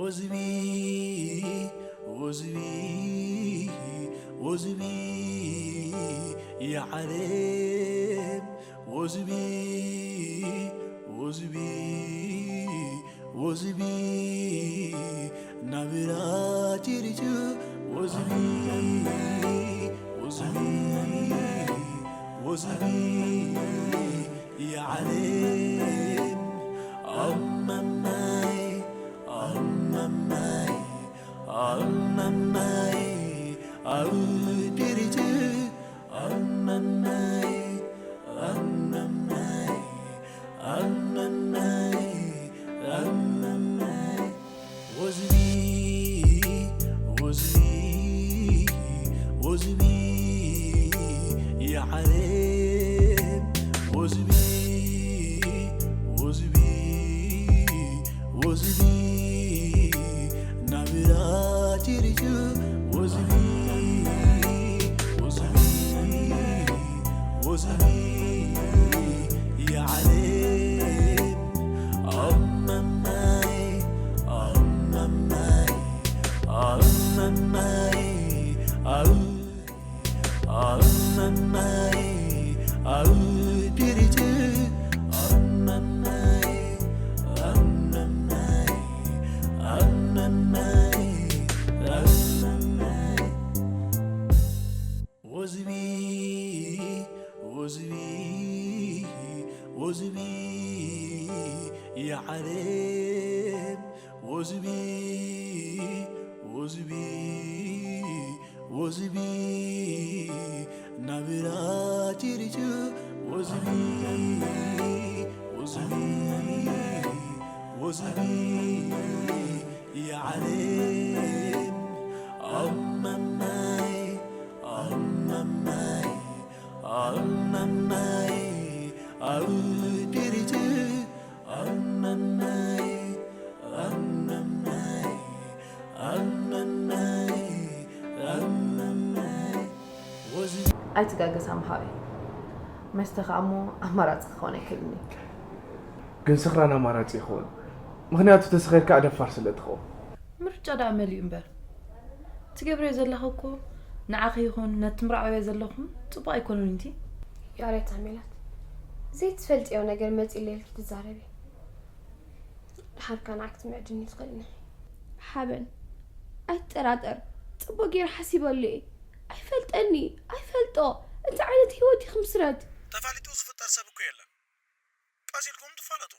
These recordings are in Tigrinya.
ወዝቢ ወዝቢ ወዝቢ የዓለም ወዝቢ ወዝቢ ወዝቢ ናብራ ጭርጭ ወዝቢ ወዝቢ ወዝቢ የዓለም ኣመማይ ኣመማይ ኣመማይ ኣብ ጭርጭ ኣመማይ ኣመማይ ኣመማይ ኣመማይ ወዝቢ ወዝቢ ወዝቢ የዓለም ወዝቢ ወዝቢ ወዝቢ ናብራ ጭርጭ ወዝቢ ወዝቢ ወዝቢ የዓለም ኣመማይ ኣመማይ ኣመማይ ኣው ኣመማይ ኣው ጭርጭ ኣመማይ ኣመማይ ኣመማይ ኣመማይ ወዝቢ ወዝቢ ወዝቢ የዓለም ወዝቢ ወዝቢ ወዝቢ ናብራ ጭርጭ ወዝቢ ወዝቢ ወዝቢ የዓለም ኣመማይ ኣመማይ ኣመማይ ኣብ ጭርጭ ኣመማይ ኣመማይ ኣመማይ ኣመማይ ወዝቢ ኣይትጋገስ ኣምሃዊ። መስተ ከኣ እሞ ኣማራጺ ክኸውን ኣይክእልን እዩ። ግን ስኽራን ኣማራጺ ይኸውን። ምኽንያቱ ተሰኺርካ ደፋር ስለ እትኸውን። ምርጫ ደኣ መሊኡ እምበር። ትገብርዮ ዘለኺ እኮ ንዓኺ ይኹን ነቲ ምርዓውዮ ዘለኹም ጽቡቕ ኣይኮነን እቲ። ያሬታ ሜላት፣ ዘይትፈልጥዮ ነገር መጺለይ ኢልኪ ትዛረቢ። ደሓር ከኣ ንዓኪ ትምዕድኒ ትኽእልኒ። ሓበን፣ ኣይትጠራጠር፣ ጽቡቕ ገይረ ሓሲበሉ እየ። ኣይፈልጠኒ፣ ኣይፈልጦ፣ እንታይ ዓይነት ህይወት እዩ ክምስረት? ተፋሊጡ ዝፍጠር ሰብ እኮ የለን። ቀስ ኢልኩም ትፋለጡ።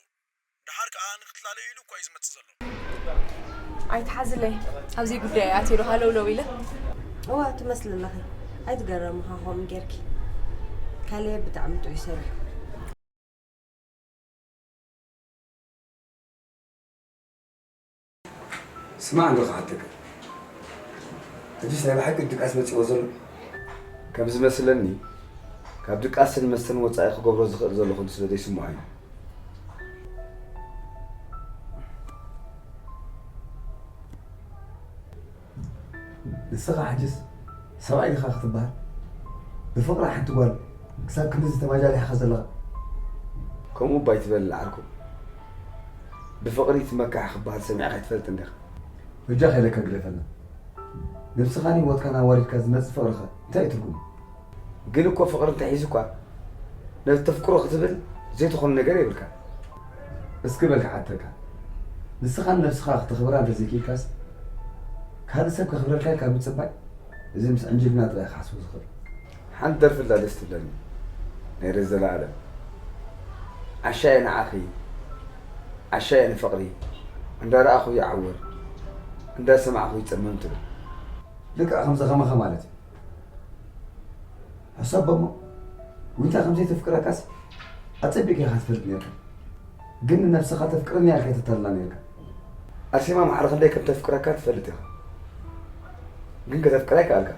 ደሓር ከኣ ንክትላለዩ ኢሉ እኮ እዩ ዝመጽእ ዘሎ። ኣይትሓዝለይ፣ ኣብዚ ጉዳይ ኣትየ ዶ ሃለውለው ኢለ? እዋ ትመስሊ ኣለኺ። ኣይትገረምኻ ከምኡ ጌርኪ። ካሌብ ብጣዕሚ ጥዑይ ሰብ እዩ። ስማዕ እንዶ ክሓተካ፣ ሕጂስ ናይ ብሓቂ ድቃስ መጺእዎ ዘሎ? ከም ዝመስለኒ፣ ካብ ድቃስን መስተን ወጻኢ ክገብሮ ዝኽእል ዘለኹ ስለ ዘይስምዖ እዩ። ንስኻ ሕጅስ ሰብኣይ ዲኻ ክትበሃል? ብፍቕሪ ሓንቲ ጓል ክሳብ ክንድዚ ተማጃሊሕኻ ዘለኻ? ከምኡ እባ ኣይትበል ዓርኩ። ብፍቕሪ ትመካሕ ክበሃል ሰሚዕካ ኣይትፈልጥን ዲኻ? በጃኻ ኢለካ ግደፈልና። ነብስኻን ህይወትካን ኣዋሪድካ ዝመጽእ ፍቕሪኸ እንታይ እዩ ትርጉሙ? ግን እኮ ፍቕሪ እንተሒዙኳ፣ ነቲ ተፍቅሮ ክትብል ዘይትኾን ነገር የብልካን። እስኪ በል ክሓተካ፣ ንስኻ ንነብስኻ ክተኽብራ እንተዘይክኢልካስ፣ ካልእ ሰብ ከኽብረልካ ኢልካ ምጽባይ፣ እዚ ምስ ዕንጅልና ጥራይ ክሓስቦ ዝኽእል። ሓንቲ ደርፊ ኣላ ደስ ትብለኒ፣ ናይ ረዘለኣለም። ዓሻ እየ ንዓኺ፣ ዓሻ እየ ንፍቕሪ፣ እንዳረኣኹ ይዓውር፣ እንዳሰማዕኹ ይጸመም ትብል። ልክዕ ከምዚ ከማኻ ማለት እዩ። ሕሰቦ እሞ፣ ዊንታ ከም ዘይተፍቅረካስ ኣጸቢቕካ ኢኻ ትፈልጥ ነርካ። ግን ንነብስኻ ተፍቅረኒ እያ ኢልካ ተታልላ ነርካ። ኣርሴማ ማዕረ ክንደይ ከም ተፍቅረካ ትፈልጥ ኢኻ። ግን ከተፍቅራ ኣይከኣልካ።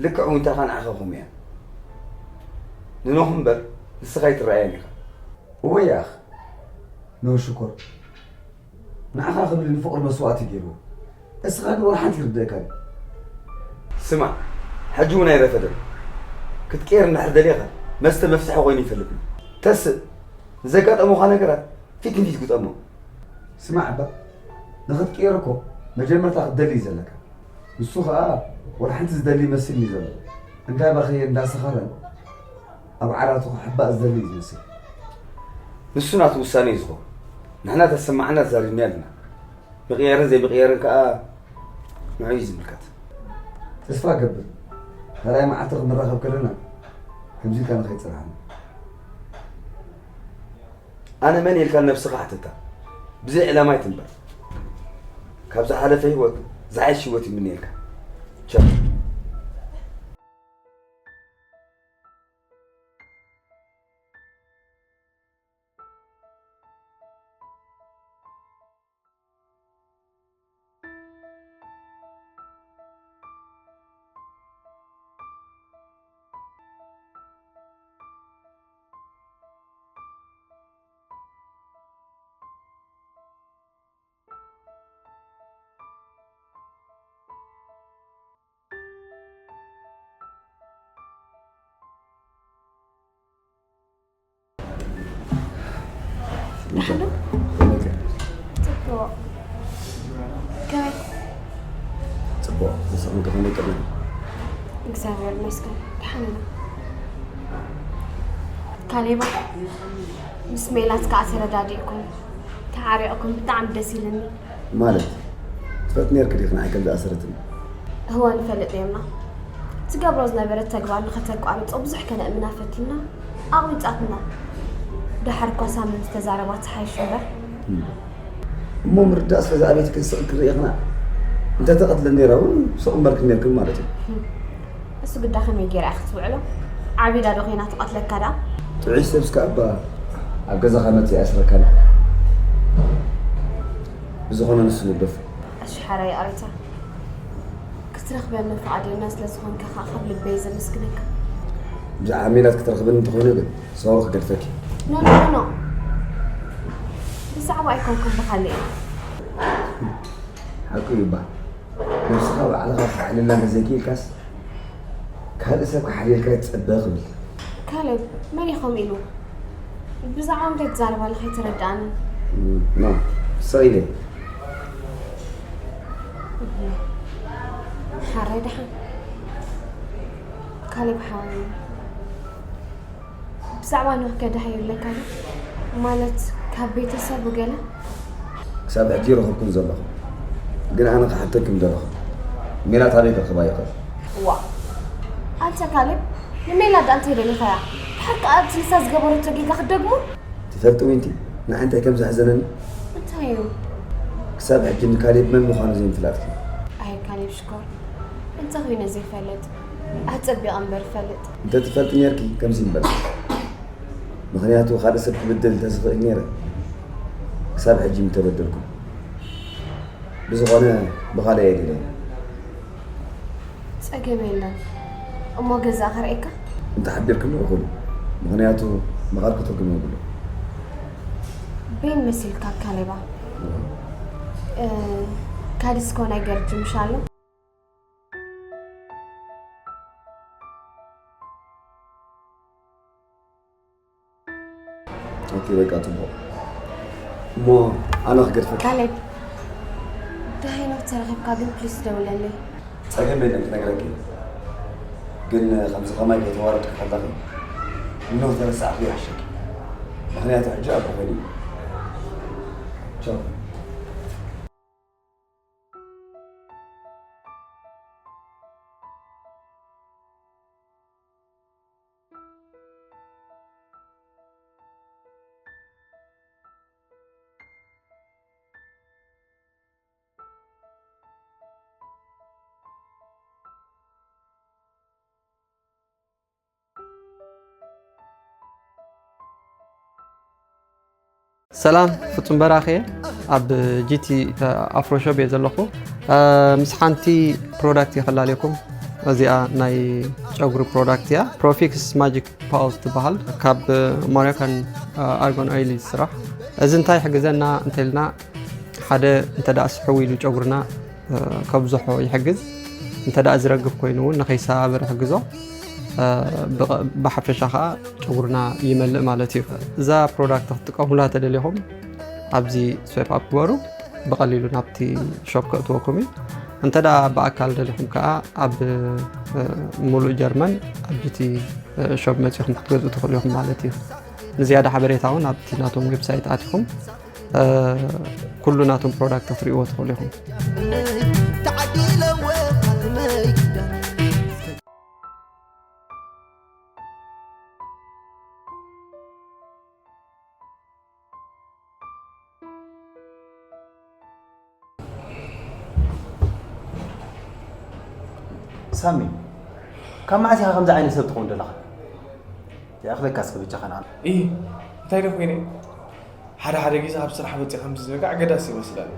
ልክዕ ዊንታኻ ንዓኻ ከምኡ እያ። ንኖህ እምበር ንስኻ ኣይትረኣያን ኢኻ። እወ ያኽ፣ ኖህ ሽኮር። ንዓኻ ክብል ንፍቕሪ መስዋእቲ ገይርዎ። እስኻ ግን ወላ ሓንቲ ይርድኣካ ድዩ? ስማዕ፣ ሕጂ እውን ኣይረፈደን። ክትቅየር እንድሕር ደሊኻ፣ መስተ መፍትሒ ኮይኑ ይፈልጥን። ተስእ፣ ንዘጋጠሙኻ ነገራት ፊት ንፊት ግጠሞ። ስማዕ እባ፣ ንኽትቅየር እኮ መጀመርታ ክትደሊ እዩ ዘለካ። ንሱ ኸኣ ወላ ሓንቲ ዝደሊ ይመስል እዩ ዘሎ። እንዳበኸየ እንዳሰኸረን ኣብ ዓራቱ ክሕባእ ዝደሊ እዩ ዝመስል። ንሱ ናቱ ውሳነ እዩ ዝኸውን። ንሕና ተሰማዕና ተዛሪብና ኣለና። ምቕያርን ዘይምቕያርን ከኣ ንዑ እዩ ዝምልከት። ተስፋ እገብር ካልኣይ መዓልቲ ክንራኸብ ከለና ከምዚ ኢልካ ንኸይትጽንሓኒ። ኣነ መን ኢልካ ንነብስኻ ሕተታ። ብዘይ ዕላማ ኣይትንበር። ካብ ዝሓለፈ ህይወት ዝሓይሽ ህይወት ይምነየልካ። ቻው። ደሓን ዶ? ጽቡቕ። ከመይ? ጽቡቕ። ንስኹም ከ ከመይ ቀኒኹም? እግዚኣብሔር ይመስገን ደሓን ኢና። ካሌባ፣ ምስ ሜላት ከኣ ተረዳዲእኩም ተዓሪቕኩም ብጣዕሚ ደስ ኢሉኒ። ማለት? ትፈልጥ ነርኪ ዲኺ ንዓይ ከም ዝኣሰረትኒ? እወ ንፈልጥ ነርና። ትገብሮ ዝነበረት ተግባር ንኸተቋርጾ ብዙሕ ከነእምና ፈቲንና፣ ኣቕቢጻትና። ደሓር እኳ ሳሚ ምስ ተዛረባ ትሓይሽ እምበር። እም። እሞ ምርዳእ ስለ ዝኣበየትክን ስቕ ክርኢ ኢኽና። እንተ ተቐትለን ነይራ እውን ስቕ እምበልክን ነርክን ማለት እዩ። እም። እሱ ግዳ ከመይ ገይራ እያ ክትውዕሎ? ዓቢዳ ዶ ኮይና ትቐትለካ ደኣ? ጥዑይ ሰብስ ከኣ እባ ኣብ ገዛኻ መጺኣ ኣስረካን። ብዝኾነ ንሱ ንግደፎ። እሺ ሓራይ ይቕሬታ። ክትረኽበኒ ፍቓደኛ ስለ ዝኾንካ ከኣ ካብ ልበይ ዘመስግነካ። ብዛዕባ ሜላት ክትረኽበኒ እንተኾይኑ ግን ሰው ክገድፈኪ። ኖ፣ ኖ፣ ኖ፣ ኖ። ብዛዕባ ኣይኮንኩን ብኻልእ እየ። ሓቁ እዩ እባ። ነብስኻ ባዕልኻ ክተዕልላ እንተዘይክኢልካስ፣ ካልእ ሰብ ክሓልየልካ ይትጸበ ክብል። ካሌብ፣ መን እዩ ከምኡ ኢሉ? ብዛዕባ እንታይ ትዛረብ ኣለኻ? ኣይተረድኣንን። እም፣ ኖ፣ ስቕ ኢለ። እህ፣ ሓራይ ደሓን። ካሌብ ሓወይ፣ ብዛዕባ ኖህ ከ ደሃይ ይብለካ ዶ? ማለት ካብ ቤተሰቡ ገለ? ክሳብ ሕጂ ይረኸብኩን ዘለኹ። ግን ኣነ ክሓተኪ ምደለኹ። ሜላት ኣበይ ክረኽባ ይኽእል? ዋእ! ኣንታ ካሌብ፣ ንሜላት ደኣ እንታይ ደሊኻያ? ድሓር ከኣ እቲ ንሳ ዝገበረቶ ጌጋ ክትደግሞ? ትፈልጢ ዊንቲ፣ ንዓይ እንታይ ከም ዘሕዘነኒ? እንታይ እዩ? ክሳብ ሕጂ ንካሌብ መን ምዃኑ ዘይምፍላጥኪ። ኣይ ካሌብ ሽኮር፣ እንታይ ኮይነ ዘይፈልጥ? ኣጸቢቐ እምበር እፈልጥ። እንተ ትፈልጢ ኔርኪ ከምዚ ምበልኪ። ምኽንያቱ ካልእ ሰብ ክብድል እንተዝኽእል ኔረ፣ ክሳብ ሕጂ ምተበደልኩ። ብዝኾነ ብኻልእ እየ ደልየ። ጸገም የለን። እሞ ገዛ ከርእየካ? እንተ ሓቢርክኒ እኹል። ምኽንያቱ ብቓልኪ ትርጉም የብሉን። በይን መሲልካ ካሌባ። እወ። እ፣ ካዲስኮ ናይ ገርጂ ምሽ ኣሎ? ኦኬ፣ በቃ ጽቡቕ። እሞ ኣነ ክገድፈካ። ካሌብ፣ ደሃይ ኖህ ተረኺብካ ግን ፕሊስ ደውለለይ። ጸገም የለን ክነግረኪ። ግን ከምዚ ከማይ ከይተዋረድኪ ከለኺ ንኖህ ተረሳዕኪ ይሕሸኪ። ምኽንያቱ ሕጂ ኣቦ ኮይኑ እዩ። ቻው። ሰላም፣ ፍጹም በራኺ እየ። ኣብ ጂቲ ኣፍሮ ሾፕ እየ ዘለኹ። እ፣ ምስ ሓንቲ ፕሮዳክት እየ ከላልየኩም። እዚኣ ናይ ጨጉሪ ፕሮዳክት እያ። ፕሮፊክስ ማጂክ ፓውዝ ትበሃል። ካብ ሞሮካን ኣርጎን ኦይል እዩ ዝስራሕ። እዚ እንታይ ይሕግዘና እንተልና፣ ሓደ እንተ ደኣ ስሕው ኢሉ ጨጉርና፣ እ፣ ከብዝሖ ይሕግዝ። እንተ ደኣ ዝረግፍ ኮይኑ እውን ንኸይሰባበር ይሕግዞ። እ፣ ብቐ-፣ ብሓፈሻ ኸኣ ጨጉርና ይመልእ ማለት እዩ። እዛ ፕሮዳክት ክትጥቀሙላ ተደሊኹም ኣብዚ ስዋይፕ ኣፕ ግበሩ። ብቐሊሉ ናብቲ ሾፕ ከእትወኩም እዩ። እንተ ደኣ ብኣካል ደሊኹም ከኣ ኣብ፣ እ፣ ሙሉእ ጀርመን ኣብ ቢቲ፣ እ፣ ሾፕ መጺኹም ክትገዝኡ ትኽእሉ ኢኹም ማለት እዩ። ንዝያዳ ሓበሬታ እውን ኣብቲ ናቶም ዌብሳይት ኣቲኹም፣ እ፣ ኩሉ ናቶም ፕሮዳክት ክትርእይዎ ትኽእሉ ኢኹም። ሳሚ፣ ካብ መዓስ ኢኻ ከምዚ ዓይነት ሰብ ትኸውን ዘለኻ? ይኣኽለካ እስከ በጃኻ ንዓና። እይ፣ እንታይ ዶ ኮይነ? ሓደ ሓደ ግዜ ካብ ስራሕ ወፂእካ ምዝንጋዕ ኣገዳሲ ይመስለኒ።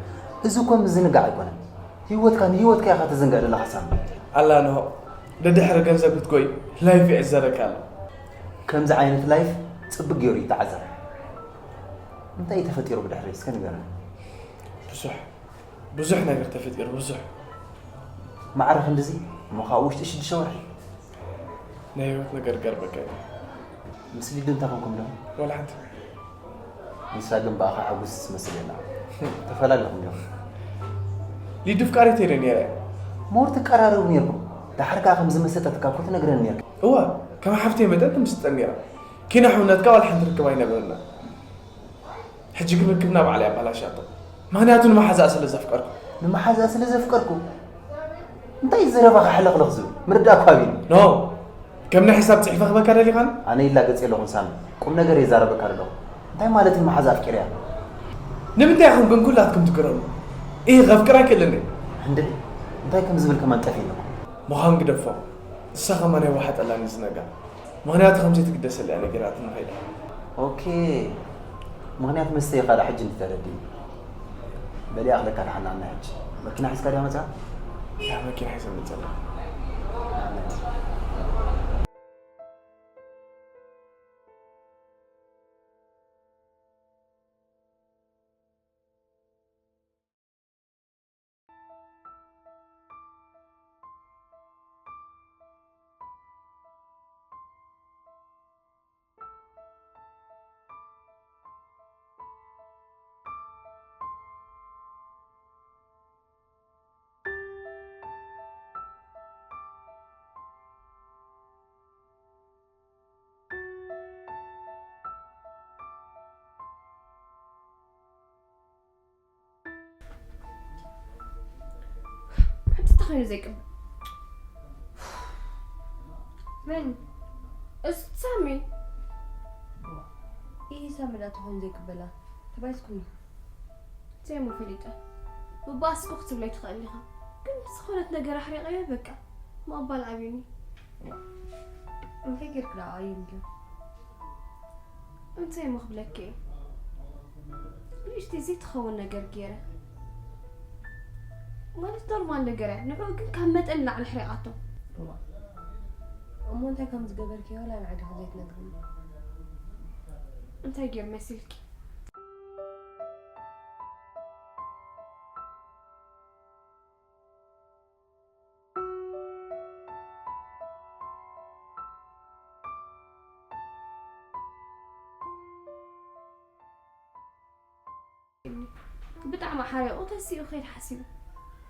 እዚ እኮ ምዝንጋዕ ኣይኮነን። ህይወትካ፣ ንህይወትካ ኢኻ ትዝንግዕ ዘለኻ ሳሚ። ኣላ ንሆ፣ ደድሕሪ ገንዘብ ክትጎይ ላይፍ ይዕዘረካ ኣሎ። ከምዚ ዓይነት ላይፍ ፅብቅ ገይሩ ይተዓዘር። እንታይ እዩ ተፈጢሩ ብድሕሪ እስከ ንገረኒ። ብዙሕ ብዙሕ ነገር ተፈጢሩ ብዙሕ። ማዕረ ክንድዚ እሞ ካብ ውሽጢ ሽዱሽተ ወርሒ። ናይ ህይወት ነገር ገርበካ እዩ። ምስ ሊዱ እንታይ ኮንኩም ዶ? ወላ ሓንቲ። ንሳ ግን ብኣኻ ዕጉስ ትመስል የላ። ተፈላለኹም ዶ? ሊዱ ፍቃሪተይ ዶ ነይረ? ሞር ትቀራረቡ ነይርኩም። ድሓር ከኣ ከም ዝመሰጠትካ እኮ ትነግረኒ ነይርካ። እወ፣ ከም ሓፍተይ መጠን ትምስጠን ነይራ። ኪነ ሕውነትካ ዋላ ሓንቲ ርክብ ኣይነበረና። ሕጂ ግን ርክብና ባዕላ እያ ኣባላሽያቶ። ምኽንያቱ ንመሓዛኣ ስለ ዘፍቀርኩ። ንመሓዛኣ ስለ ዘፍቀርኩ? እንታይ ዘረባኻ ሕልኽልኽ ዝብል? ምርዳእ እኳ ኣቢኒ። ኖ! ከም ናይ ሒሳብ ጽሒፈ ክበካ ደሊኻን? ኣነ ይላገጽ የለኹን ሳሚ። ቁም ነገር እየ ዛረበካ ዘለኹ። እንታይ ማለት እዩ መሓዛ ኣፍቂረያ? ንምንታይ ኢኹም ግን ኩላትኩም ትግረሙ? ኢሂ ከፍቅር ኣይክእልን እየ። እንድዒ እንታይ ከም ዝብል ከማን ጠፊእኒ እኮ። ምዃን ግደፎ። ንሳ ከማን የዋሓጠላኒ ዝነጋ። ምኽንያቱ ከም ዘይትግደሰላ እያ ነጊራትኒ ከይዳ። ኦኬ። ምኽንያት መስተይኻ ደኣ ሕጂ እንዲ ተረዲእኒ። በል ይኣኽለካ ደሓን ንዓና ሕጂ። መኪና ሒዝካ ድያ መጺኣ? እያ መኪና ሒዘ መጸ ኣለኹ። ሕጂ እንታይ ኮይኑ ዘይቅበል? መን? እዚ ሳሚ። ኢሂ ሳሚ ዳኣ ተኾይኑ ዘይቅበላ። ተባይስኩኒ። ዘይሞ ፈሊጠ። ብባእስኩ ክትብለይ ትኽእል ኢኻ። ግን ዝኾነት ነገር ኣሕሪቐዮ በቃ። ምቕባል ኣብዩኒ። እንታይ ጌርክ ደኣ ኣየምግዮ? እንታይ እሞ ክብለኪ እየ ንእሽተይ ዘይትኸውን ነገር ገይረ ማለት ኖርማል ነገር እያ ንዕኡ ግን ካብ መጠን ንላዕሊ ኣሕሪቓቶ እሞ እንታይ ከም ዝገበርክዮ ዋላ ንዓዲ ከ ዘይትነግርኒ እንታይ ገይሩ መሲልኪ ብጣዕሚ ሓሪቑ ተሲኡ ክኸይድ ሓሲቡ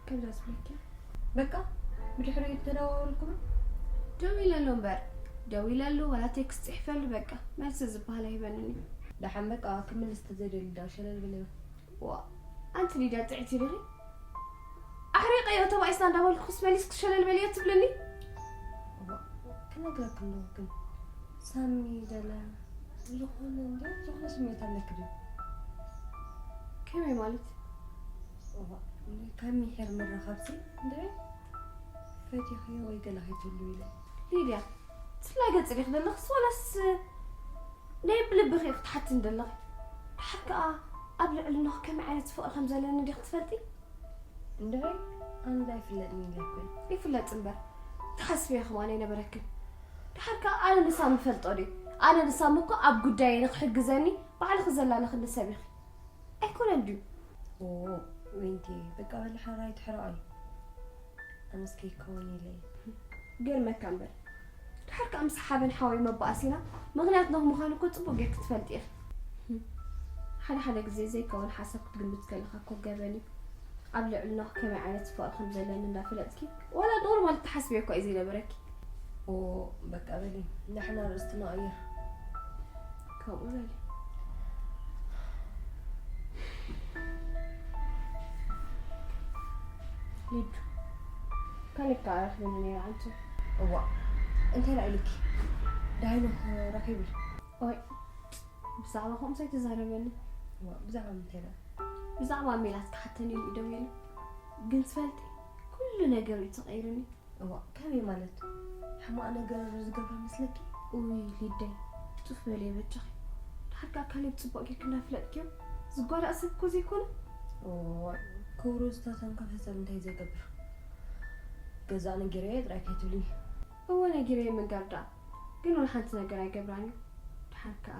ከምዛ ዝብለኪ በቃ ብድሕሪኡ ተደዋወልኩም ደው ኢለሉ እምበር ደው ኢለሉ ዋላ ቴክስት ፅሒፈሉ በቃ መልሲ ዝበሃል ኣይህበንን እዩ ደሓን በቃ ክምልስ ተዘይደሊ ዳ ሸለል ብለዮ ዋ ኣንቲ ሊድያ ጥዕቲ ዲኺ ኣሕሪቀዮ ተባኢስና እንዳበልኩስ መሊስኪ ሸለል በልዮ ትብልኒ ክነግረኪ ኣለኹ ግን ሳሚ ደለ ዝኾነ እንደ ዝኾነ ስሜት ኣለኪ ድዩ ከመይ ማለት ካብ ሚሒር ምርኻብሲ እንደ ፈቲኽዮ ወይ ገለ ከይትህሉ ኢለ ሊድያ ትላገፂ ዲኺ ዘለኽስ ዋላስ ናይ ብልብኺ ክትሓትኒ ዘለኺ ድሓር ከኣ ኣብ ልዕሊ ኖህ ከመይ ዓይነት ፍቕሪ ከም ዘለኒ ዲኺ ትፈልጢ እንድዒ ኣነ ዶ ኣይፍለጥን ኢለ እኮ እየ። ይፍለጥ እምበር ትሓስብዮ ከማን ኣይነበረክን። ድሓር ከኣ ኣነ ንሳሚ እፈልጦ ድየ? ኣነ ንሳሚ እኮ ኣብ ጉዳየይ ንኽሕግዘኒ ባዕልኺ ዘላለኽኒ ሰብ ኢኺ። ኣይኮነን ድዩ? ኦው ዊንቲ በቃ በሊ ሓራይ ትሕረቐሉ። ኣነስ ከይከውን ኢለ እየ። ገርመካ እምበር ድሓር ከኣ ምስ ሓበን ሓወይ መባኣሲና ምኽንያት ኖህ ምዃኑ እኮ ጽቡቕ ጌርኪ ትፈልጢ ኢኺ። ሓደ ሓደ ግዜ ዘይከውን ሓሳብ ክትግምት ከለኻ እኮ ገበን እዩ። ኣብ ልዕልና ከመይ ዓይነት ፍቕሪ ከም ዘለኒ እንዳፈለጥኪ ዋላ ኖርማል ትሓስብዮ እኳ እዩ ዘይነበረኪ። ኦ፣ በቃ በሊ፣ ንሕና ርእስቲ ንቐይር። ከምኡ በሊ። ሊዱ፣ ካሌብ ከኣ ረኺብኒ ነይረ ኣንቱ። እዋ፣ እንታይ ደኣ ኢሉኪ? ደሃይኑ ረኺቢ። ኦይ፣ ብዛዕባ ከምኡስ ኣይተዛረበኒ። እዋ፣ ብዛዕባ ምንታይ ደኣ? ብዛዕባ ሜላት ክሓተኒ ኢሉ እዩ ደዊሉ። ግን ትፈልጢ፣ ኩሉ ነገር እዩ ተቐይሩኒ። እዋ፣ ከመይ ማለት? ሕማቕ ነገር ዝገብረ መስለኪ? ኡይ፣ ሊደይ፣ ጡፍ በሊ በጃኺ። ድሓር ከኣ ካሌብ ጽቡቕ ጌርኪ እንዳፍለጥክዮ፣ ዝጓዳእ ሰብ እኮ ዘይኮነ። እዋ፣ ክብሩ ዝተተንከፈ ሰብ እንታይ ዘይገብር? ገዛ ነጊረዮ ጥራይ ከይትብልኒ። እወ፣ ነጊረዮ ምንጋር ደኣ። ግን ወላ ሓንቲ ነገር ኣይገብራን እዩ። ድሓር ከኣ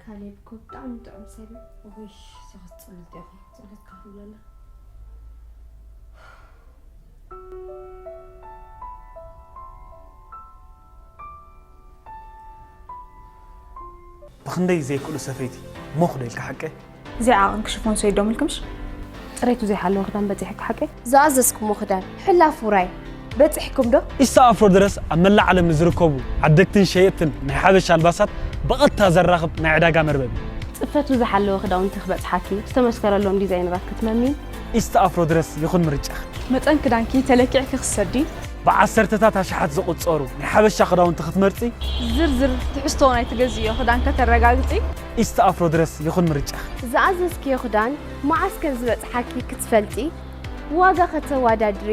ካሌብ እኮ ብጣዕሚ ጥዑም ሰብ እዩ። እውይ፣ እዛ ክትጽልጥ ኢኺ። ጽልት ከኣ ትብለላ። ብኽንደይ ዘይክእሉ ሰፈይቲ ሞኽ ዶ ኢልካ ሓቀ? እዚኣ ዓቐንኪ ሽፎን ሰይዶምልኪ ምሽ? ጽሬቱ ዘይሓለወ ክዳን በጺሕኪ ሓቀይ? ዝኣዘዝኩሞ ክዳን፣ ሕላፍ ውራይ፣ በጺሕኩም ዶ? ኢስታ ኣፍሮ ድረስ ኣብ መላእ ዓለም ንዝርከቡ ዓደግትን ሸየጥትን ናይ ሓበሻ ኣልባሳት ብቐጥታ ዘራኽብ ናይ ዕዳጋ መርበብ እዩ። ጽፈቱ ዝሓለወ ክዳውንቲ ክበጽሓኪ፣ ዝተመስከረሎም ዲዛይነራት ክትመሚ። ኢስታ ኣፍሮ ድረስ ይኹን ምርጫኺ። መጠን ክዳንኪ ተለኪዕኪ ክትሰዲ። ብዓሰርተታት ኣሽሓት ዝቑጸሩ ናይ ሓበሻ ክዳውንቲ ክትመርጺ። ዝርዝር ትሕዝቶ ናይ ትገዝእዮ ክዳን ከተረጋግጺ። ኢስታ ኣፍሮ ድረስ ይኹን ምርጫኺ። ዝኣዘዝክዮ ክዳን መዓስ ከም ዝበጽሓኪ ክትፈልጢ፣ ዋጋ ከተወዳድሪ፣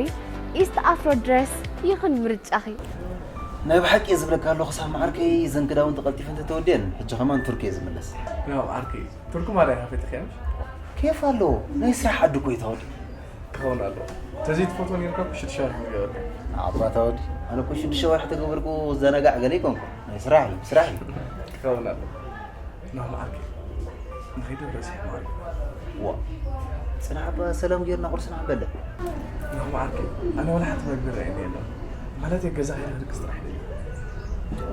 ኢስት ኣፍሮ ድረስ ይኹን ምርጫኺ። ናይ ብሓቂ እየ ዝብለካ ኣለኹ ሳሚ ዓርከይ፣ እዘን ክዳውንቲ ቀልጢፈን እንተተወዲአን፣ ሕጂ ከማን ቱርኪ እየ ዝምለስ። ያው ዓርከይ፣ ቱርኪ ማርያ ሃፈትክ ያምሽ? ኬፍ ኣለዎ፣ ናይ ስራሕ ዓዲ እኮ እዩ ታወዲ። ክኸውን ኣለዎ። ተዘይትፈትዎ ነይርካ እኮ ሽዱሽተ ወርሒ ምገበርካ። ኣባታ ወዲ፣ ኣነ እኮ ሽዱሽተ ወርሒ ተገበርኩ ዘናጋዕ ገለ ይኮንኩ። ናይ ስራሕ እዩ፣ ስራሕ እዩ። ክኸውን ኣለዎ። ናሁ መዓርከይ፣ ንኸይድ ርእሲ ይማል። ዋ፣ ጽናሕ እባ ሰላም ጌርና ቁርስና ክንበልዕ። ናሁ መዓርከይ፣ ኣነ ወላ ሓንቲ መግቢ ረኣየኒ የለን። ማለት ገዛ ከይደ ክድቅስ ጥራሕ ኢለ።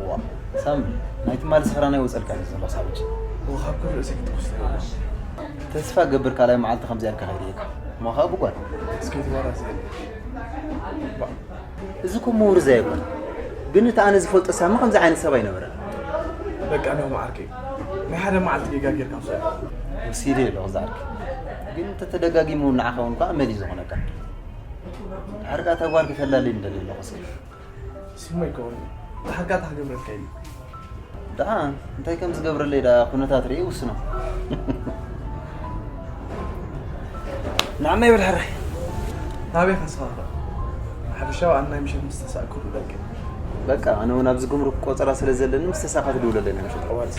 ዋ፣ ሳሚ፣ ናይ ትማሊ ስኽራን ኣይወጸልካን እዩ ዘሎ ክሳብ ሕጂ። ወኻብ ኩሉ ርእሲ ክትኩስ ትብል። ተስፋ ገብር ካልኣይ መዓልቲ ከምዚኣ ኢልካ ከይድየካ። እሞ ኸኣ ብጓል። እስኪ ትባራስ የለ። ባ- እዚ እኮ ምውርዝ ኣይኮነ። ግን እቲ ኣነ ዝፈልጦ ሳሚ ከምዚ ዓይነት ሰብ ኣይነበረን። በቃ ነው መዓርከይ። ናይ ሓደ መዓልቲ ጌጋ ጌርካ ምሳይ። ወሲደ ኣለኹ ዝዓርከይ። ግን እንተተደጋጊሙ ንዓኻ እውን እኳ ኣመል እዩ ዝኾነካ። ድሓር ከኣ እታ ጓል ክፈላልይ ምደሊ ኣለኹ እስኪ። ስሙ ኣይከውን። ድሓር ከኣ እታ ክገብረልካ ኢሉ። ደኣ እንታይ ከም ዝገብረለይ ደኣ ኩነታት ርእየ ይውስኖ። ንዓመይ በል ሕራይ። ናበይ ከስኻኽረ? ሓፈሻዊ ኣናይ ምሸት ምስ ተሳእኩ ደቂ። በቃ፣ ኣነ እውን ኣብዚ ጉምሩክ ቆጸራ ስለ ዘለኒ፣ ምስ ተሳእካ ትድውለለይ ናይ ምሸት። ኣዋልሰ።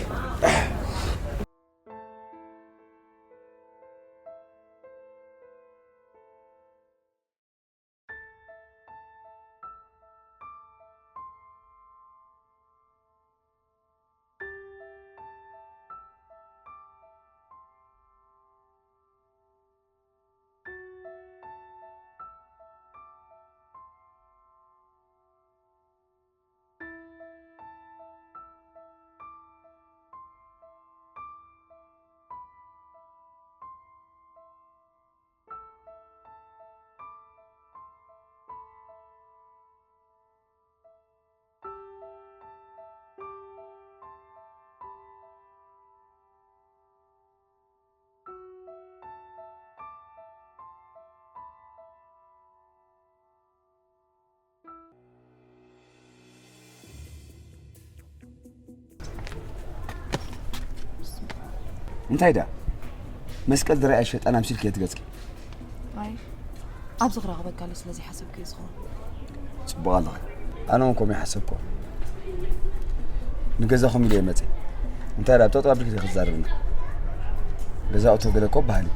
እንታይ ደኣ? መስቀል ዝረኣየ ሸጣን ኣምሲልኪ እየ ትገጽኪ። ኣይ፣ ኣብዚ ክረኽበካ ኣሎ ስለ ዘይሓሰብኩ እዩ ዝኸውን። ጽቡቕ ኣለኺ። ኣነ እውን ከምኡ ይሓሰብኩ። ንገዛኹም ኢለ እየ መጽእ። እንታይ ደኣ፣ ኣብ ጠጠው ኣቢልኪ ዲኺ ትዛረብኒ? ገዛ እቶ ገለ እኮ በሃሊ።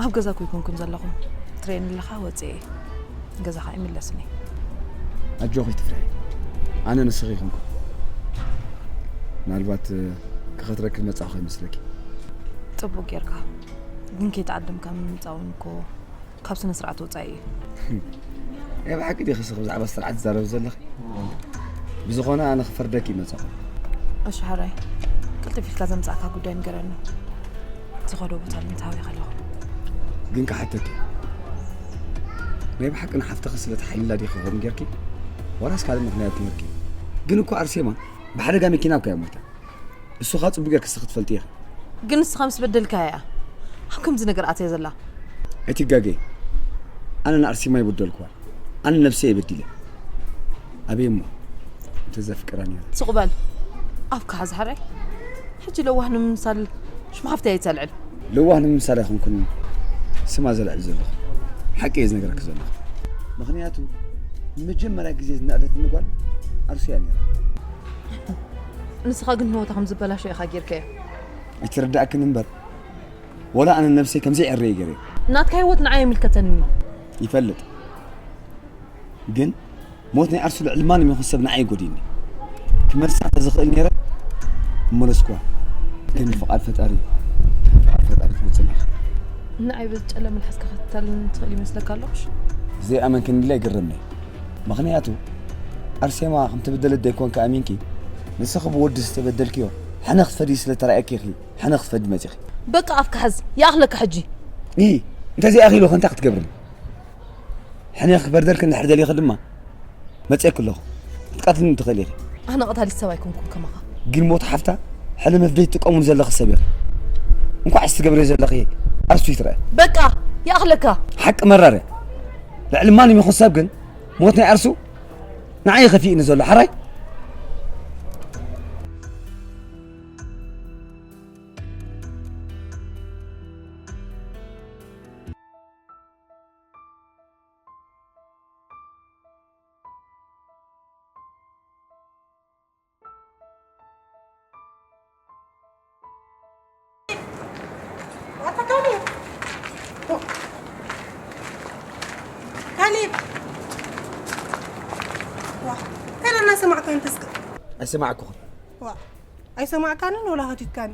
ኣብ ገዛ እኮ ኣይኮንኩን ዘለኹ። ትርእየኒ ኣለኻ፣ ወጽኤ እየ። ገዛኻ ኣይምለስን እየ። ኣጆኺ ትፍርሒ። ኣነ ንስኺ ይኹንኩ። ምናልባት፣ እ፣ ክኸትረኪ ዝመጻኹ ይመስለኪ። ጽቡቕ ጌርካ። ግን ከይተዓደምካ ምምጻእ እውን እኮ ካብ ስነ ስርዓት ወጻኢ እዩ። ናይ ብሓቂ ዲኺ ስኺ ብዛዕባ ስርዓት ትዛረቢ ዘለኺ? ብዝኾነ ኣነ ክፈርደኪ ይመጻኹ። እሺ ሕራይ፣ ቅልጥፍ ኢልካ ዘምጻእካ ጉዳይ ንገረኒ። ዝኸዶ ቦታ ንምንታይ ከለኹ ግን ክሓተኪ፣ ናይ ብሓቂ ንሓፍትኺ ስለ ተሓሊላ ዲኺ ከምኡ ጌርኪ? ዋላስ ካልእ ምኽንያት ኔርኪ? ግን እኮ ኣርሴማ ብሓደጋ መኪና እኮ እያ ሞይታ። እሱ ኸኣ ጽቡቕ ጌርኪ ንስኺ ትፈልጢ ኢኺ። ግን ንስኻ ምስ በደልካያ እያ ኣብ ከምዚ ነገር ኣትያ ዘላ። ኣይትጋገይ። ኣነ ንኣርሴማ ኣይበደልኩዋን። ኣነ ነብሰይ እየ በዲለ። ኣበይ እሞ እንተዘፍቅራ ነይረ። ስቕ በል። ኣፍካ ሓዝ ሓራይ። ሕጂ ለዋህ ንምምሳል ሽም ሓፍተይ ኣይተልዕል። ለዋህ ንምምሳል ኣይኮንኩን ስማ ዘልዕል ዘለኹ። ሓቂ እየ ዝነግረኪ ዘለኹ። ምኽንያቱ ንመጀመርያ ግዜ ዝነኣደትኒ ጓል ኣርሱ እያ ነይራ። ንስኻ ግን ህይወታ ከም ዝበላሾ ኢኻ ጌርካዮ። ኣይተረዳእክን እምበር፣ ወላ ኣነ ነብሰይ ከምዘይ ዕረ እየ ገይረ። ናትካ ህይወት ንዓይ ኣይምልከተንን እዩ። ይፈልጥ። ግን ሞት ናይ ኣርሱ ልዕሊ ማንም ይኹን ሰብ ንዓይ ጎዲኒ። ክመልሳ እንተዝኽእል ነይረ፣ ምመለስኩዋ። ግን ፍቓድ ፈጣሪ፣ ፍቓድ ፈጣሪ ትመጽእ ኢኻ። ንዓይ በዚ ጨለ መልሓስካ ክትታልል ትኽእል ይመስለካ ኣለኹሽ? ዘይኣመንክኒ ኢለ ይግረመኒ። ምኽንያቱ ኣርሴማ ከም ተበደለት ደይኮንካ ኣሚንኪ፣ ንስኺ ብወዲ ዝተበደልክዮ ሕነ ክትፈድዪ ስለ ተራእየኪ ኢኺ ሕነ ክትፈዲ መጺኺ። በቃ ኣፍካ ሓዝ፣ ይኣኽለካ ሕጂ። ኢ፣ እንተዘይኣኺሉ ከ እንታይ ክትገብርኒ? ሕነ ክበርደልኪ እንድሕር ደሊኺ ድማ መጺኤኪ ኣለኹ። ክትቀትልኒ ትኽእሊ ኢኺ። ኣነ ቀታሊት ሰብ ኣይኮንኩን ከማኻ። ግን ሞት ሓፍታ ሕነ መፍደይ ትጥቀሙሉ ዘለኺ ሰብ ኢኺ። እንኳዕስ ትገብርዮ ዘለኺ ኣርሱ ይትረአ። በቃ ይኣኽለካ። ሓቂ መራር እያ። ልዕሊ ማንም ይኹን ሰብ ግን ሞት ናይ ኣርሱ ንዓይ እዩ ከፊእኒ ዘሎ። ሓራይ? ኣታ ካሌብ! ካሌብ! ዋ፣ እንታይ ደኣ እናሰማዕካ እንተስከ? ኣይሰማዕኩኹን። ዋ፣ ኣይሰማዕካንን ወላ ሃቲትካኒ።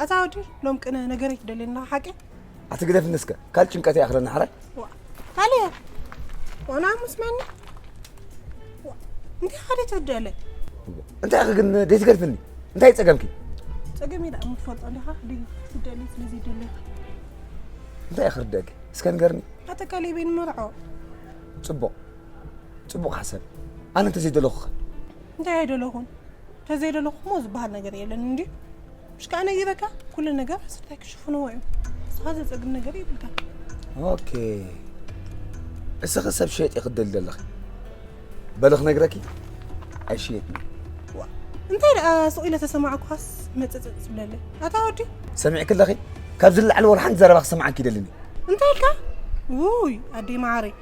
ኣታ ወዲ፣ ሎም ቅነ ነገር ኣይትደልየና ሓቂ? ኣቲ ግደፍኒ እስከ፣ ካልእ ጭንቀት ይኣኽለኒ ሓራይ። ዋ፣ ካሌብ! ዋና ሙስማኒ? ዋ፣ እንታይ ኢኻ ደይ ትርድአለይ? እንታይ ኢኺ ግን ደይ ትገድፍኒ? እንታይ ጸገምኪ? ጸገመይ ደኣ ምትፈልጦ እንዲኻ፣ ደይ ትርድአለይ ስለ ዘይደለኻ። እንታይ ኢኺ ክርድአኪ? እስከ ንገርኒ። ኣታ ካሌበይ ንመርዖ። ጽቡቕ። ጽቡቕ ሓሳብ። ኣነ እንተዘይደለኹኸ? እንታይ ኣይደለኹን? ተዘይደለኹ እሞ ዝበሃል ነገር የለን እንዲ። ምሽ ከኣ ነጊረካ፣ ኩሉ ነገር ስርታይ ክሽፍንዎ እዩ። ንስኻ ዘጸግም ነገር የብልካ። ኦኬ። እስኺ ሰብ ሸየጥ ኢኺ ትደሊ ዘለኺ? በሊ ክነግረኪ፣ ኣይሽየጥን። ዋ፣ እንታይ ደኣ ስቕ ኢለ ተሰማዕኩኻስ መጸጸጽ ትብለለይ? ኣታ ወዲ። ሰሚዕኪ ኣለኺ? ካብዚ ንላዕሊ ወላ ሓንቲ ዘረባ ክሰምዓኪ ይደልን እየ። እንታይ ኢልካ? ውይ፣ ኣደይ መዓረይ።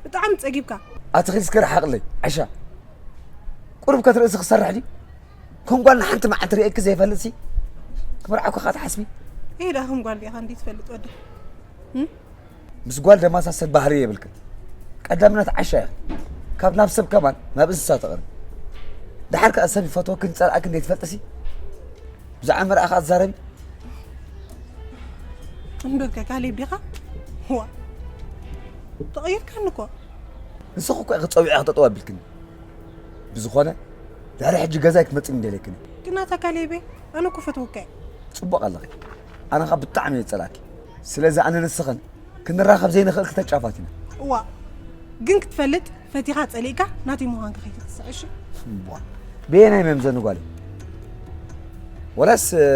ብጣዕሚ ጸጊብካ። ኣትኺ እስከ ርሓቕለይ፣ ዓሻ። ቁሩብ ከትርእሲ ክሰርሕ ድዩ? ከም ጓል ንሓንቲ መዓልቲ ርእየኪ ዘይፈልጥሲ? ክመርዓኩ ከኣ ትሓስቢ? ይሄ ደኣ ከም ጓል ዲኻ እንዴ ትፈልጥ ወዲ? እም? ምስ ጓል ደማሳሰል ባህሪ የብልክን። ቀዳምነት ዓሻ ኢኺ። ካብ ናብ ሰብ ከማን ናብ እንስሳ ተቕርቢ። ደሓር ከኣ ሰብ ይፈትወክን ይጸልኣክን እንዴ ትፈልጥሲ? ብዛዕባ መርዓ ከኣ ትዛረቢ? እምበርከ ካሌብ ዲኻ? ዋ፣ ተቐይርካኒ እኮ። ንስኺ እኮ ኢኺ ጸዊዐ ክጠጠው ኣቢልክኒ። ብዝኾነ፣ ድሕሪ ሕጂ ገዛይ ክትመጽእኒ ይደልየክን እየ። ግን ኣታ ካሌበይ፣ ኣነ እኮ ፈትወካ እየ። ጽቡቕ ኣለኺ። ኣነ ኸኣ ብጣዕሚ እየ ዝጸልኣኪ። ስለዚ ኣነ ንስኽን ክንራኸብ ዘይንኽእል ክልተ ጫፋት ኢና። እዋ፣ ግን ክትፈልጥ ፈቲኻ ጸሊእካ ናተይ ምዃንካ ከይትርስዕ እሺ? እዋ፣ በየናይ መምዘኒ ጓለይ? ወላስ፣ እ፣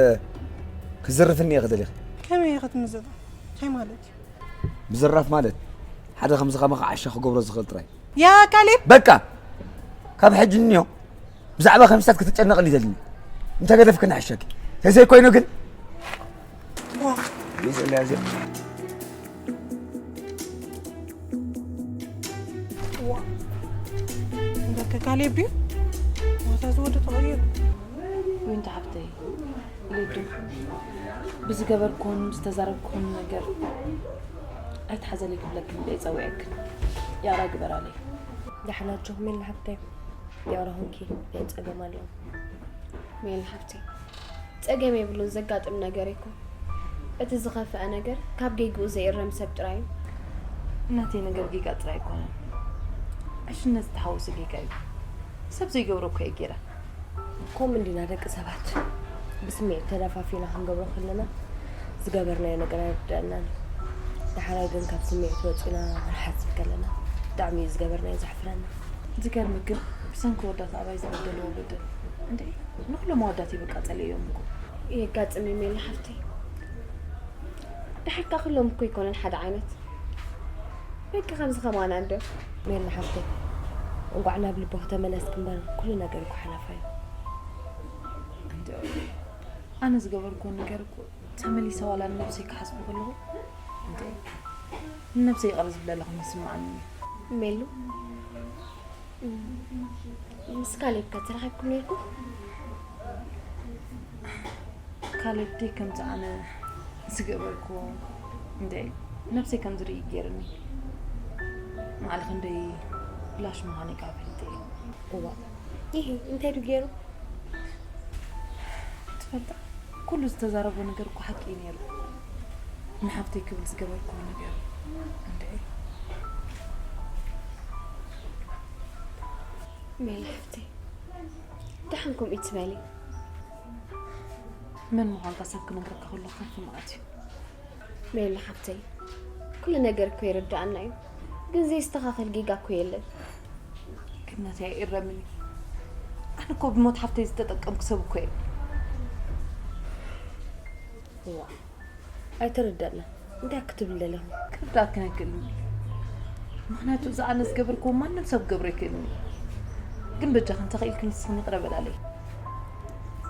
ክዝርፍኒ ኢኺ ደሊኺ? ከመይ ኢኺ ትምዝኖ? እንታይ ማለት እዩ? ምዝራፍ ማለት ሓደ ከምዚ ከማኻ ዓሻ ክገብሮ ዝኽእል ጥራይ። ያ ካሌብ! በቃ! ካብ ሕጂ እንዮ ብዛዕባ ከምስታት ክትጨነቕሊ ይደልኒ። እንተገደፍክኒ ሕሸኪ። ተዘይኮይኑ ግን ዋ። ይዘለያ እዚኣ። ዋ። እንደከ ካሌብ ድዩ? ዋታ ዝወደ ተቐይሩ። ዊንታ ሓፍተይ፣ ሊዱ፣ ብዝገበርኩን ዝተዛረብኩን ነገር ኣይትሓዘለይ ክብለክን እየ ጸዊዐክን። ይቕረ ግበራለይ። ደሓን ኣጆኺ ሜላ ሓፍተይ። ይቕረ ኹንኪ፣ እንታይ ጸገም ኣለዎ? ሜላ ሓፍተይ፣ ጸገም የብሉን፣ ዘጋጥም ነገር እኮ። እቲ ዝኸፍአ ነገር ካብ ጌግኡ ዘይእረም ሰብ ጥራይ እዩ። ናተይ ነገር ጌጋ ጥራይ ኣይኮነን። ዕሽነት ዝተሓወሶ ጌጋ እዩ። ሰብ ዘይገብሮ እኮ እየ ገይረ። ከምኡ እንዲና ደቂ ሰባት። ብስምዒት ተደፋፊና ክንገብሮ ከለና ዝገበርናዮ ነገር ኣይርድኣናን። ዳሕራይ ግን ካብ ስምዒት ወፂና ክንሓስብ ከለና ብጣዕሚ እዩ ዝገበርናዮ ዘሕፍረና። ዝገርምክ ግን ብሰንኪ ወዳት ኣባይ ዝበደልዎ በደል እንዴ ንኩሎም ኣወዳት ይበቃ ጸሊኦም እኮ። የጋጥም እዩ ሜላ ሓፍተይ። ድሓርካ ኩሎም እኮ ይኮነን ሓደ ዓይነት። በቂ ከምዚ ከማና እንዶ። ሜላ ሓፍተይ፣ እንቋዕ ናብ ልቦ ከተመለስክ እምበር ኩሉ ነገር እኮ ሓላፋ እዩ። እንዶ ኣነ ዝገበርኩ ነገር እኮ ተመሊሰ ዋላ ንነብሰይ ክሓስቡ ከለኹ እንዴ ንነብሰይ ይቕረ ዝብለለኹም ይስምዓኒ። ሜሉ፣ ምስ ካሌብ ከ ተራኺብኩም ነይርኩም? ካሌብ ደይ ከምቲ ኣነ ዝገበርኩ እንዴ ነብሰይ ከም ዝርኢ ገይርኒ። ንዓሊ ክንደይ ብላሽ ምዃነይ ከዓ ፈሊጠ እየ። እዋ፣ ይሄ እንታይ ዱ ገይሩ? ትፈልጣ፣ ኩሉ ዝተዛረቦ ነገር እኮ ሓቂ እዩ ነይሩ። ንሓፍተይ ክብል ዝገበርኩዎ ነገር እንድዒ። ሜላ ሓፍተይ፣ ደሓን ከምኡ ይትበሊ። መን ምዃንካ ሰብ ክነግረካ ከሎ ከፍ ማለት እዩ። ሜላ ሓፍተይ፣ ኩሉ ነገር እኮ ይርዳኣና እዩ፣ ግን ዘይስተኻኸል ጌጋ እኮ የለን። ግን ናተይ ኣይእረምን እዩ። ኣነ እኮ ብሞት ሓፍተይ ዝተጠቀምኩ ሰብ እኮ እየ። እዋ፣ ኣይተረዳእና። እንታይ ክትብል ደለኹ? ክርዳእክን ኣይክእልን እዩ። ምኽንያቱ እዚ ኣነ ዝገበርክዎ ማንም ሰብ ክገብሮ ኣይክእልን እዩ። ግን በጃኽን እንተኽኢልክን ንስኽን ይቕረ በላለይ።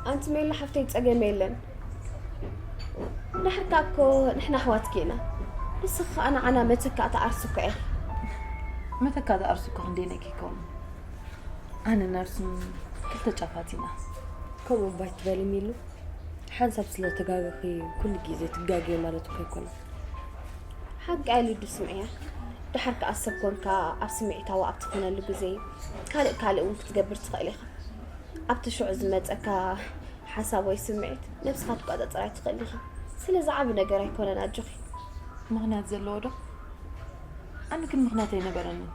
ኣንቲ ሜላ ሓፍተይ ጸገም የለን። ድሕርካ እኮ ንሕና ኣሕዋትኪ ኢና። ንስኺ ከኣ ንዓና መተካእታ ዓርሲ እኮ ኢኺ። መተካእታ ዓርሲ እኮ ክንደይ ነኪ ይከውን? ኣነ ናርሱን ክልተ ጫፋት ኢና። ከምኡ እባ ኣይትበሊ ሚሉ። ሓንሳብ ስለ ተጋገኺ ኩሉ ግዜ ትጋገዪ ማለት እኮ ኣይኮነን። ሓቂ ኣልዩ ዱ ስምዕያ። ድሓር ከኣ ሰብ ኮንካ ኣብ ስምዒታዊ ኣብ ትኾነሉ ግዜ ካልእ ካልእ እውን ክትገብር ትኽእል ኢኻ። ኣብቲ ሽዑ ዝመጸካ ሓሳብ ወይ ስምዒት ነብስኻ ትቆጻጸር ኣይትኽእል ኢኻ። ስለዚ ዓቢ ነገር ኣይኮነን ኣጆኺ። ምኽንያት ዘለዎ ዶ? ኣነ ግን ምኽንያት ኣይነበረንን።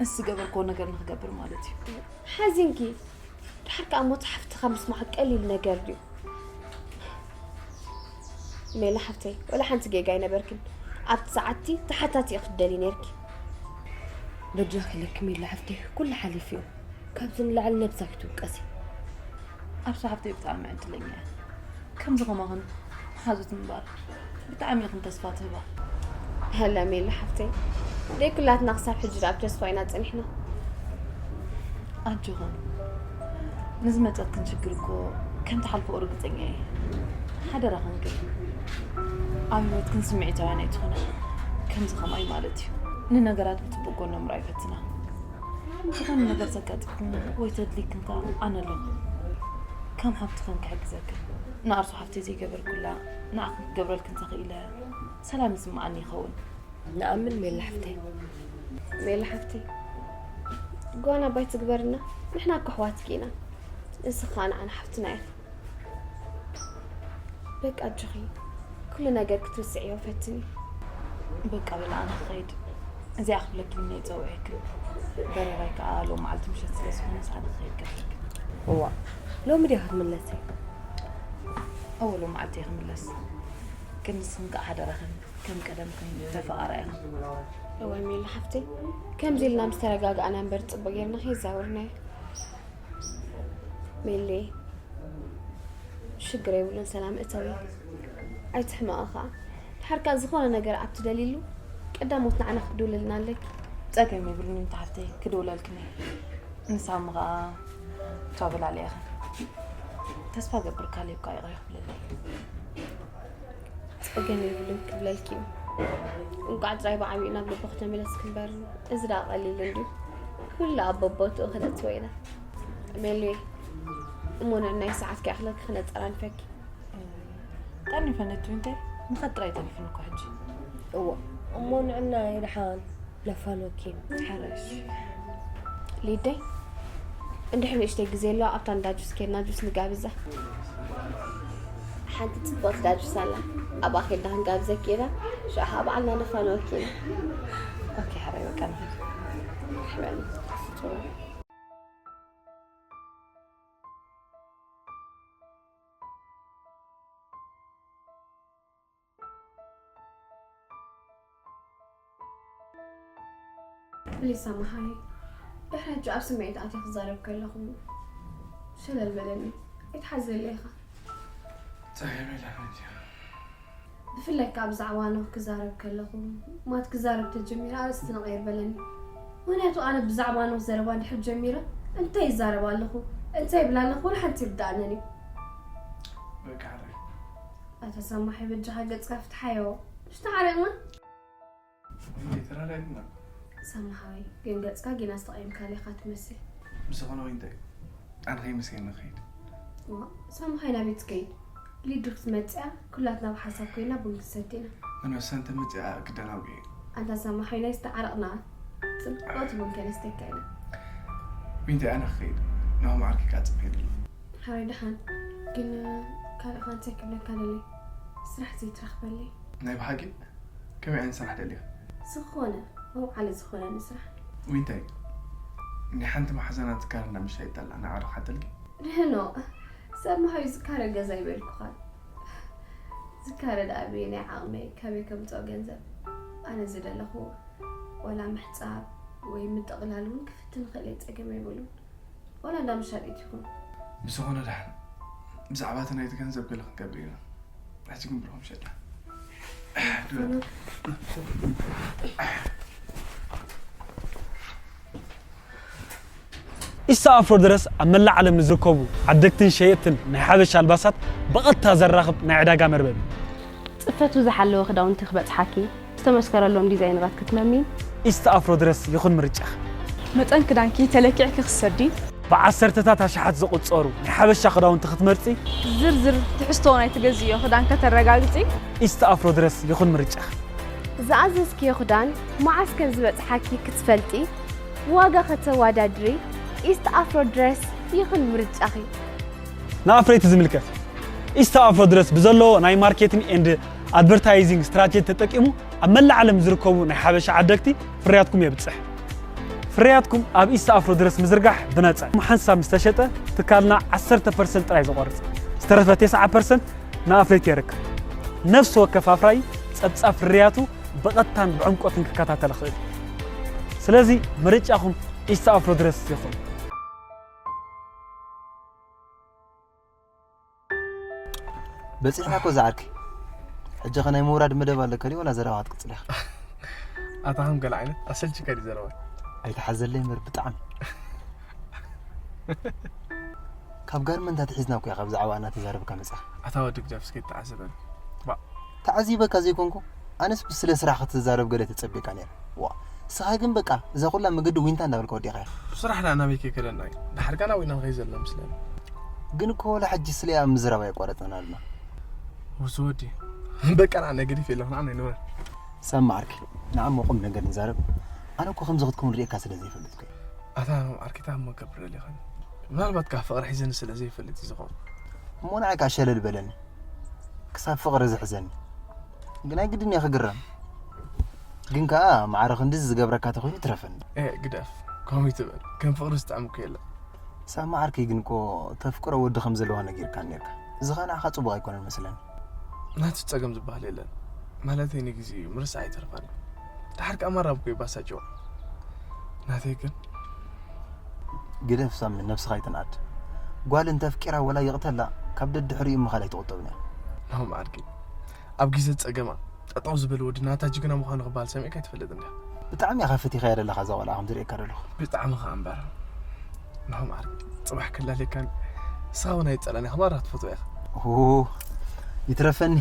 እስ ዝገበርክዎ ነገር ንኽገብር ማለት እዩ። ሓዚንኪ ድሓር ከኣ ሞት ሓፍትኻ ምስማዕ ቀሊል ነገር ድዩ? ሜላ ሓፍተይ፣ ወላ ሓንቲ ጌጋ ኣይነበርክን። ኣብቲ ሰዓትቲ ተሓታቲ ኢኺ ትደልዪ ነይርኪ። በጃኺ ኢለኪ ሜላ ሓፍተይ፣ ኩሉ ሓሊፉ እዩ። ካብዚ ንላዕሊ ነብሳኪ ትውቀሲ። ኣርሱ ሓፍተይ ብጣዕሚ ዕድለኛ እያ። ከምዚ ከማኽን መሓዙት ምንባር ብጣዕሚ ኢኽን ተስፋ ትህባ። ሃላ ሜሉ ሓፍተይ፣ ደይ ኩላትና ክሳብ ሕጂ ደኣ ብተስፋ ኢና ጸኒሕና። ኣጆኽን፣ ንዝመጸክን ሽግር እኮ ከም ትሓልፍኦ ርግጸኛ እየ። ሓደራኽን ግን ኣብ ህይወትክን ስምዒታውያን ኣይትኹና። ከምዚ ከማይ ማለት እዩ። ንነገራት ብጽቡቕ ጎኖም ርኣይ ፈትና። ዝኾነ ነገር ዘጋጥምክን ወይ ተድልይክን ከኣ ኣነ ኣለኹ። ከም ሓፍትኽን ክሕግዘክን። ንኣርሱ ሓፍተይ ዘይገበርኩላ ንዓኽን ክገብረልክን ተኽኢለ ሰላም ይስምዓኒ ይኸውን። ንኣምን ሜላ ሓፍተይ። ሜላ ሓፍተይ፣ ጓና ባይ ትግበርና። ንሕና እኮ ኣሕዋትኪ ኢና። ንስኻ ንዓና ሓፍትና ኢኻ። በቃ ኣጆኺ፣ ኩሉ ነገር ክትርስዕዮ ፈትኒ። በቃ በል ኣነ ክኸይድ። እዚኣ ክብለኪ እውን እየ ጸዊዐክን። በረራይ ከኣ ሎም መዓልቲ ምሸት ስለ ዝኾነ ኣነ ክኸይድ ከብለኪ። እዋ፣ ሎሚ ድያ ክትምለሲ? እወ ሎም መዓልቲ እየ ክምለስ። ግን ንስኽን ከኣ ሓደራኽን ከም ቀደምክን ተፈቓራ ኢኽን። እወ ሜሉ ሓፍተይ፣ ከምዚ ኢልና ምስ ተረጋጋእና እምበር ጽቡቕ ጌርና ከየዛወርናዮ። ሜሉየ፣ ሽግር የብሉን ሰላም እተዊ። ኣይትሕመቒ ኸኣ። ድሓር ከኣ ዝኾነ ነገር ኣብ ትደልይሉ ቀዳሞት ንዓና ክትድውልልና ኣለኪ። ጸገም የብሉን እንቲ ሓፍተይ፣ ክድውለልክን እየ። ንስኺ ከኣ ቻው በላልያ ኢኽን። ተስፋ እገብር ካሌብ ከኣ ይቕረ ክብለለይ። ጸገም የብሉን ክብለልኪ እዩ። እንቋዕ ጥራይ ብዓቢኡ ናብ ልብኺ ተመለስኪ እምበር፣ እዚ ደኣ ቀሊል እንድዩ። ኩሉ ኣብ በቦትኡ ክነእትዎ ኢና። ሜሉየ፣ እሞ ንዕናይ ሰዓት ከይኣኽለኪ ክነጸራንፈኪ። ጠኒፈ ነቲ እንታይ? ምኻድ ጥራይ ተሪፉኒ እኮ ሕጂ። እዎ፣ እሞ ንዕናይ ደሓን ነፋንወኪ። ሕረሽ። ሊደይ፣ እንድሕር ንእሽተይ ግዜ ኣሎ፣ ኣብታ እንዳ ጁስ ኬድና ጁስ ንጋብዛ። ሓንቲ ጽብቕቲ እንዳ ጁስ ኣላ፣ ኣብኣ ኬድና ክንጋብዘኪ ኢና፣ ሽዑ ኸኣ ባዕልና ነፋንወኪ ኢና። ኦኬ፣ ሕራይ በቃ ንኸይድ። ሕራይ። ፕሊስ ሳማሓይ፣ ድሕሪ ሕጂ ኣብ ስምዒት ኣትየ ክዛረብ ከለኹ ሸለል በለኒ። ኣይትሓዘለይ ኢኻ። ጸገም የለን ኣንቲ። ብፍላይ ከዓ ብዛዕባ ኖህ ክዛረብ ከለኹ፣ ማት ክዛረብ ተጀሚረ ኣርእስቲ ንቐይር በለኒ። ምኽንያቱ ኣነ ብዛዕባ ኖህ ዘረባ እንድሕር ጀሚረ እንታይ ይዛረብ ኣለኹ፣ እንታይ ይብል ኣለኹ ወላ ሓንቲ ይርድኣንን እዩ። በቃ ሓራይ። ኣታ ሳማሓይ በጃኻ ገጽካ ፍትሓዮ። ሽታ ዓሪቕና እንዴ ተራዳድና። ሳማሓይ ግን ገጽካ ጌና ዝተቐየምካ ኢኻ ትመስል። ብዝኾነ ወይ እንታይ ኣነ ከይመስገን ንኸይድ። ዋ፣ ሳማሓይ ናበይ ትከይድ? ሊዱ ክትመጽያ ኩላትና ብሓሳብ ኮይና ቡን ክንሰቲ ኢና። መን ወሰን ተመጽያ ክደናጉ እየ። ኣንታ ሳማሓይ ናይ ዝተዓረቕና ጽብቕቲ ቡን ከነስተካ ኢና። ዊንታይ ኣነ ክኸይድ ናብ ማዓርኪ ካ ጽበይ ደሎ። ሓራይ ደሓን። ግን ካልእ ኸ እንታይ ክብለካ ደለይ? ስራሕ ዘይትረኽበለይ? ናይ ብሓቂ ከመይ ዓይነት ስራሕ ደሊኻ? ዝኾነ መውዓሊ ዝኾነኒ ስራሕ። ዊንታይ ናይ ሓንቲ መሓዛና ትካል እንዳምሻ ይጣላ ንዓዶ ሓተልኪ። ንሕኖ ሰብ መሃዩ ዝካረ ገዛ ይበልኩኻን። ዝካረ ደኣ ብየናይ ዓቕመይ ካበይ ከምፅኦ ገንዘብ? ኣነ ዝደለኹዎ ዋላ ምሕፃብ ወይ ምጥቕላል እውን ክፍትን ክእል እየ፣ ፀገም ኣይብሉን። ዋላ እንዳ ምሻጥ ይኹን። ብዝኾነ ደሓን ብዛዕባ እቲ ናይቲ ገንዘብ ገለ ክንገብር ኢና። ሕጂ ግን ብልኹም ሸዳ። ኢስት ኣፍሮ ድረስ ኣብ መላእ ዓለም ንዝርከቡ ዓደግትን ሸየጥትን ናይ ሓበሻ ኣልባሳት ብቐጥታ ዘራኽብ ናይ ዕዳጋ መርበብ እዩ። ጽፈቱ ዝሓለወ ክዳውንቲ ክበጽሓኪ ዝተመስከረሎም ዲዛይነራት ክትመሚ። ኢስት ኣፍሮ ድረስ ይኹን ምርጫኺ። መጠን ክዳንኪ ተለኪዕኪ ክትሰዲ። ብዓሰርተታት ኣሽሓት ዝቑጸሩ ናይ ሓበሻ ክዳውንቲ ክትመርጺ። ዝርዝር ትሕዝቶ ናይ ትገዝእዮ ክዳን ከተረጋግጺ። ኢስት ኣፍሮ ድረስ ይኹን ምርጫኺ። ዝኣዘዝክዮ ክዳን መዓስ ከም ዝበጽሓኪ ክትፈልጢ፣ ዋጋ ከተወዳድሪ፣ ኢስት ኣፍሮ ድረስ ይኹን ምርጫኺ። ንኣፍረይቲ ዝምልከት፣ ኢስት ኣፍሮ ድረስ ብዘለዎ ናይ ማርኬቲንግ ኤንድ ኣድቨርታይዚንግ ስትራቴጂ ተጠቂሙ ኣብ መላእ ዓለም ዝርከቡ ናይ ሓበሻ ዓደግቲ ፍርያትኩም የብጽሕ። ፍርያትኩም ኣብ ኢስት ኣፍሮ ድረስ ምዝርጋሕ ብነጻ። ሓንሳብ ምስ ተሸጠ ትካልና ዓሰርተ ፐርሰንት ጥራይ ዝቖርጽ፣ ዝተረፈ ተስዓ ፐርሰንት ንኣፍረይቲ የርክብ። ነፍሲ ወከፍ ኣፍራይ ጸብጻብ ፍርያቱ ብቐጥታን ብዕምቆትን ክከታተል ይኽእል እዩ። ስለዚ ምርጫኹም ኢስት ኣፍሮ ድረስ ይኹን። በጺሕና እኮ ዝዓርከይ። ሕጂ ኸ ናይ ምውራድ መደብ ኣለካ ድዩ ወላ ዘረባ ክትቅጽል ኢኻ? ኣታ ከም ገለ ዓይነት ኣሰልችካ ድዩ ዘረባ? ኣይትሓዘለይ እምበር ብጣዕሚ። ካብ ጋርመንት ኣትሒዝና እኮ ኢኻ ብዛዕባ ኣና ተዛረብካ መጺኻ። ኣታ ወዲ ግዳፍ እስከ ተዓዘበኒ። ባ ተዓዚበካ ዘይኮንኩ ኣነስ ብስለ ስራሕ ክትዛረብ ገለ ተጸቢካ ነይረ። ዋ ንስኻ ግን በቃ እዛ ኩላ መገዲ ዊንታ እንዳበልካ ወዲኻ ኢኻ። ብስራሕ ደኣ ናበይ ከይከደና እዩ። ድሓር ከኣ ናብ ዊና ንኸይድ ዘለና ምስለኒ። ግን እኮ ወላ ሕጂ ስለያ ምዝራብ ኣየቋረጽናን ኣለና። ውዚ ወዲ በቃ ንዓ ናይ ገዲፍ የለኹ ንዓ ናይ ንበር። ሰማዕ ዓርኪ ንዓ እሞ ቁም ነገር ንዛረብ። ኣነ እኮ ከምዚ ክትከውን ርእየካ ስለ ዘይፈልጥ እኮ እዩ። ኣታ ዓርኪ እንታይ እሞ ክገብር ደሊኻ? ምናልባት ከኣ ፍቕሪ ሒዘኒ ስለ ዘይፈልጥ እዩ ዝኸውን። እሞ ንዓይ ከኣ ሸለል በለኒ ክሳብ ፍቕሪ ዝሕዘኒ። ግን ኣይግድን እየ ክግረም። ግን ከኣ ማዕረ ክንድዚ ዝገብረካ ተኾይኑ ትረፈኒ። ኤ ግደፍ ከምኡ ኣይትበል። ከም ፍቕሪ ዝጥዕም እኮ የለን። ሳሚ ዓርከይ ግን እኮ ተፍቅሮ ወዲ ከም ዘለዋ ነጊርካኒ ነርካ። እዚ ኸኣ ንዓኻ ጽቡቕ ኣይኮነን መስለኒ። ናቱ ጸገም ዝበሃል የለን። ማለተይ ንግዜኡ ምርሳዕ ኣይተርፋን እዩ። ደሓር ከኣ ማራም እኮ ይባሳጭዋ። ናተይ ግን ግደፍ ሳሚ ነብስኻ ኣይትንኣድ። ጓል እንተ ኣፍቂራ ወላ ይቕተላ ካብ ደድሕሪኡ ምኻድ ኣይትቑጠብን እያ። ናሆም ዓርከይ ኣብ ግዜ ጸገማ ጠጠው ዝበለ ወዲ ናታ ጅግና ምዃኑ ክበሃል ሰሚዕካ ኣይትፈልጥን ዲኻ? ብጣዕሚ ኢኻ ፈቲኻያ ዘለኻ እዛ ቆልዓ ከም ዝርእየካ ዘለኹ። ብጣዕሚ ኸኣ እምበር። ናሆም ዓርከይ ጽባሕ ክላለየካን ንስኻ እውን ኣይትጸላእን ኢኻ፣ ማራ ክትፈትዋ ኢኻ። ኡ ይትረፈኒ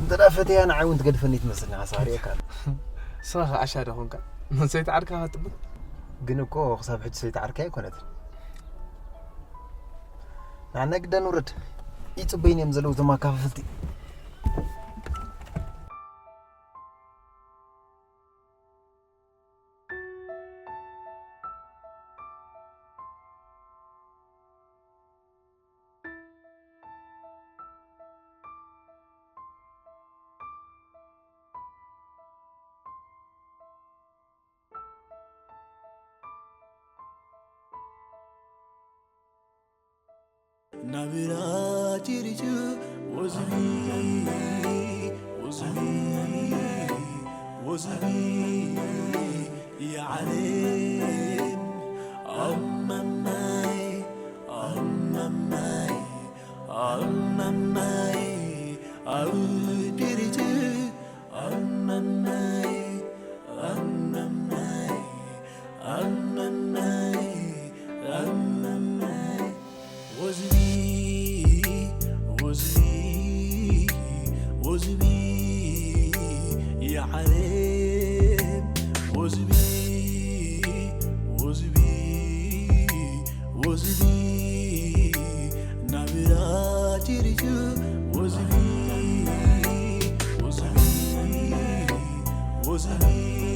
እንተ ደኣ ፈትያ ንዓይ እውን ትገድፈኒ ትመስል ንዓኻ ርእየካ ኣለኹ። ንስኻ ኸኣ ዓሻ ዶ ኾንካ? ሰይቲ ዓርካ ኸኣ ትብል። ግን እኮ ክሳብ ሕጂ ሰይቲ ዓርከይ ኣይኮነትን። ንዓና ግዳ ንውረድ። ይጽበዩኒ እዮም ዘለዉ እዞም ኣካፋፈልቲ። Nabira chirichu wozbi wozbi wozbi يا عالم، أمامي، أمامي، أمامي، أو ديرتي، أمامي، أمامي، أمامي، أمامي. وزبي، وزبي، وزبي، يا عالم. وزبي، وزبي، وزبي، نابرا جرجو. وزبي، وزبي، وزبي،